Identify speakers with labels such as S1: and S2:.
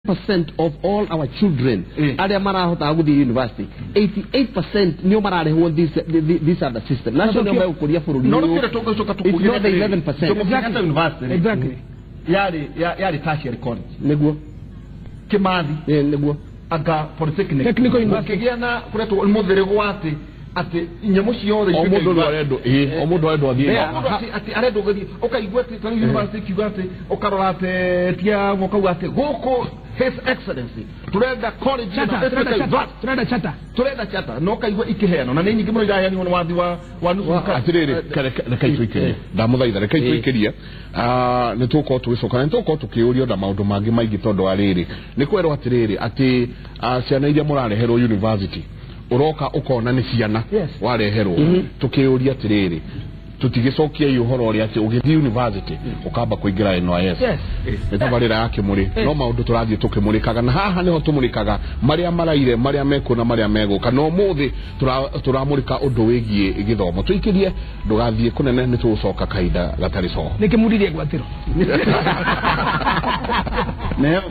S1: Percent of all our children arĩa marahotaga gũthiĩ university, 88% nĩo mararehwo this other system, na acio nĩo megũkũria bũrũri
S2: No
S1: ũyũ.
S2: rũkĩre tũgĩcoka.
S1: It's not the 11%.
S2: Jomo Kenyatta University rĩ, yarĩ tertiary college. Kimathi,
S1: Nĩguo.
S2: anga polytechnic.
S3: Technical university.
S2: Gũkĩgĩa na kũretwo mũthĩrĩgo atĩ nyamũ ciothe
S4: O mũndũ rĩu arendwo, ĩĩ, o mũndũ arendwo athiĩ.
S2: O mũndũ atĩ arendwo gũthiĩ, ũkaigua atĩ tarĩu university ikiuga atĩ, ũkarora atĩ tia ũkauga atĩ gũkũ His Excellency tũrenda college ĩno
S3: Charter,
S2: ĩtuĩke
S3: turenda charter,
S2: university.
S3: turenda charter.
S2: Tũrenda charter, no ũkaigua ikĩheanwo na nĩ nyingĩ mũno iraheanwo nĩ wathi wa nusu
S4: Atirĩrĩ, reke itũikĩrie, ndamũthaitha, reke itũikĩrie. Nĩ tũgũkorwo tũgĩcoka na nĩ tũgũkorwo tũkĩũrio na maũndũ mangĩ maingĩ, tondũ wa rĩrĩ nĩ kwerwo atĩrĩrĩ atĩ ciana iria mũrareherwo university, ũroka ũkona nĩ ciana wareherwo. Tũkĩũria atĩrĩrĩ, tũtigĩcokiai ũhoro ũrĩa atĩ ũgĩthiĩ university ũkamba kũingĩra NYS. Nĩ tabarĩra ya Kĩmũrĩ, no maũndũ tũrathiĩ tũkĩmũrĩkaga, na haha nĩho tũmũrĩkaga marĩa maraire, marĩa mekuo na marĩa megũka. Na ũmũthĩ tũramũrĩka ũndũ wĩgiĩ gĩthomo. Tũikĩrie, ndũgathiĩ kũnene, nĩ tũgũcoka kahinda gatarĩ coho.
S3: Nä kä mundirie ngwatĩro.
S2: Neo.